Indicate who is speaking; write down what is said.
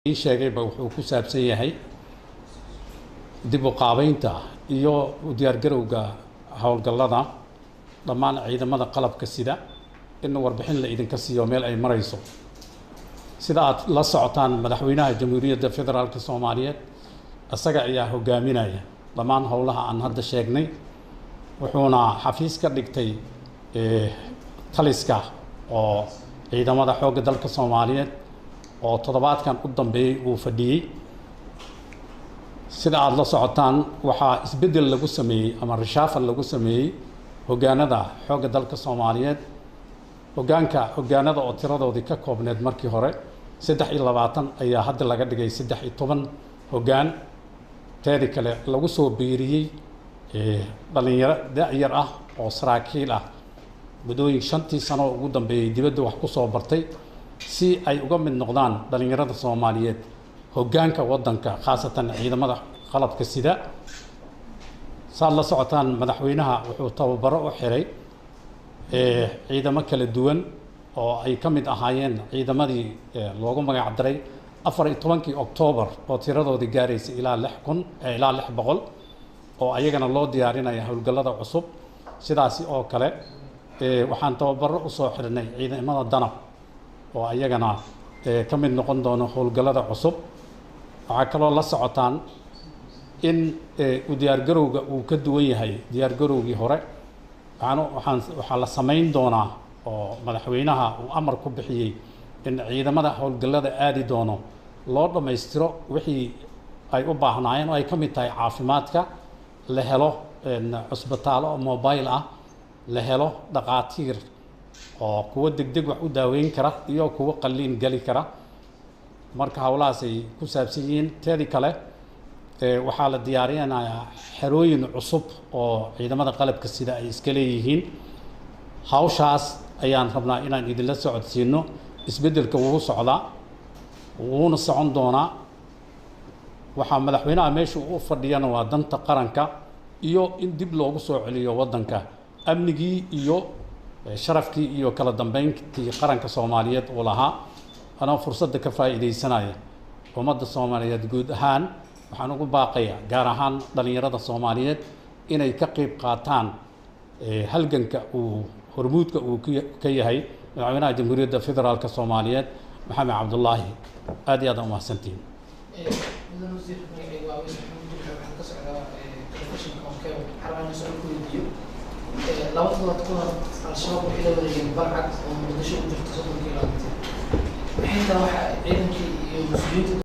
Speaker 1: Ii sheegayba wuxuu ku saabsan yahay dib u qaabeynta iyo u diyaargarowga howlgallada dhammaan ciidamada qalabka sida, in warbixin la idinka siiyo meel ay marayso. Sida aad la socotaan, Madaxweynaha Jamhuuriyadda Federaalka Soomaaliyeed isaga ayaa hogaaminaya dhammaan howlaha aan hadda sheegnay, wuxuuna xafiis ka dhigtay taliska oo ciidamada xoogga dalka Soomaaliyeed oo toddobaadkan u dambeeyey uu fadhiyey. Sida aada la socotaan, waxaa isbeddel lagu sameeyey ama reshuffle lagu sameeyey hoggaanada xoogga dalka Soomaaliyeed. Hoggaanka hoggaanada oo tiradoodii ka koobneed markii hore 23 ayaa hadda laga dhigay 13 hoggaan. Teedi kale lagu soo biiriyey dhalinyaro da-yar ah oo saraakiil ah, muddooyin 5tii sano oo ugu dambeeyey dibadda wax ku soo bartay, si ay uga mid noqdaan dhalinyarada Soomaaliyeed hoggaanka waddanka, khaasatan ciidamada qalabka sida. Saad la socotaan, madaxweynaha wuxuu tababaro u xiray ciidamo kala duwan oo ay ka mid ahaayeen ciidamadii loogu magac daray 14-kii Oktoobar oo tiradoodii gaaraysa ilaa 6000 ilaa 600, oo ayagana loo diyaarinaya howlgallada cusub. Sidaasi oo kale waxaan tababaro usoo xirnay ciidamada Danab oo ayagana ka mid noqon doono howlgallada cusub. Waxaa kaloo la socotaan in u diyaargarowga uu ka duwan yahay diyaargarowgii hore. Waxaan waxaan waxaa la samayn doonaa oo madaxweynaha uu amar ku bixiyey in ciidamada howlgallada aadi doono loo dhammaystiro wixii ay u baahnaayeen, oo ay ka mid tahay caafimaadka, la helo cusbitaallo mobile ah, la helo dhaqaatiir oo kuwo degdeg wax u daaweyn kara iyo kuwo qalliin geli kara. Marka howlahaas ay ku saabsan yihiin. Teedi kale waxaa la diyaarinayaa xerooyin cusub oo ciidamada qalabka sida ay iska leeyihiin. Hawshaas ayaan rabnaa inaan idinla socodsiino. Isbeddelka wuu socdaa, wuuna socon doonaa. Waxaa madaxweynaha meesha u fadhiyana waa danta qaranka iyo in dib loogu soo celiyo waddanka amnigii iyo sharafkii iyo kala dambeyntii qaranka Soomaaliyeed uu lahaa. Anoo fursadda ka faa'iidaysanaya, ummadda Soomaaliyeed guud ahaan waxaan ugu baaqayaa, gaar ahaan dhalinyarada Soomaaliyeed, inay ka qeyb qaataan halganka uu hormuudka uu ka yahay Madaxweynaha Jamhuuriyadda Federaalka Soomaaliyeed Maxamed Cabdullaahi. Aad iyo aad umahadsantihiin.
Speaker 2: Mudan wasiir, magacayga waa Aweys Maxamuud Duxe, waxaan ka socdaa telefishinka Onkebo. Waxaan rabaa inaan su-aal ku weydiiyo. 2 toddobaad ka hor Al-Shabaab waxay la wareegeen Balcad oo Muqdisho u jirto 30 kilomitir. Maxay tahay waxa ciidankii iyo mas-uuliyiinta